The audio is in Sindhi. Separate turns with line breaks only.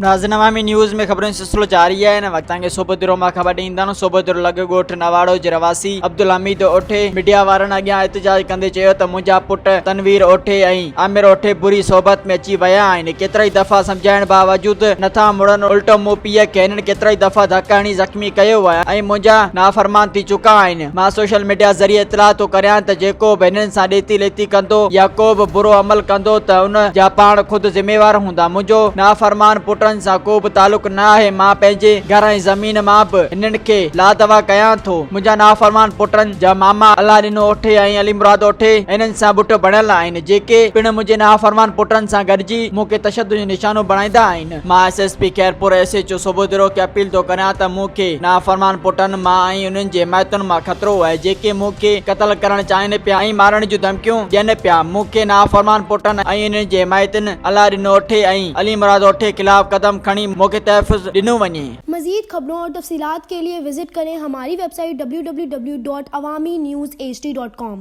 ناظرين عوامي نيوز ۾ خبرن جو سلسلو جاري آهي هن وقت توهان کي صوبوديرو مان خبر ڏيندانون صوبوديرو لڳ ڳوٺ نواڙو جي رهواسي عبدالحميد اوٺي ميڊيا وارن اڳيان احتجاج ڪندي چيو ته منهنجا پٽ تنوير اوٺي ۽ عامر اوٺي بري صحبت ۾ اچي ويا آهن ڪيترائي دفعا سمجهائڻ باوجود نٿا مڙن الٽو مون پيء کي هنن ڪيترائي دفعا ڌڪ هڻي زخمي ڪيو آهي ۽ منهنجا نافرمان ٿي چڪا آهن مان سوشل ميڊيا ذريعي اطلاع ٿو ڪريان ته جيڪو به هنن سان ڏيتي ليتي ڪندو يا ڪو به برو عمل ڪندو ته ان جا پاڻ خود ذميوار هوندا. منهنجو نافرمان پٽن سان ڪو به تعلق نه آهي. مان پنهنجي گهر ۽ زمين مان به هنن کي لادوا ڪيان ٿو. منهنجا نافرمان پٽن جا ماما الله ڏنو اوٺي ۽ علي مراد اوٺي هنن سان ٻٽ بڻيل آهن، جيڪي پڻ منهنجي نافرمان پٽن سان گڏجي مون کي تشدد جو نشانو بڻائيندا آهن. مان S S P Khairpur, S H O Sobhodero کي اپيل ٿو ڪريان ته مون کي نافرمان پٽن مان ۽ انهن جي حمايتن مان خطرو آهي جيڪي مون کي قتل ڪرڻ چاهين پيا ۽ مارڻ جون ڌمڪيون ڏين پيا. مون کي نافرمان پٽن ۽ انهن جي حمايتن الله ڏنو اوٺي ۽ علي مراد اوٺي خلاف قدم کڻي مون کي تحفظ ڏنو وڃي.
مزيد خبرون اور تفصيلات کے لئے وزٽ کریں ہماری web site www.awamiNewsHD.com.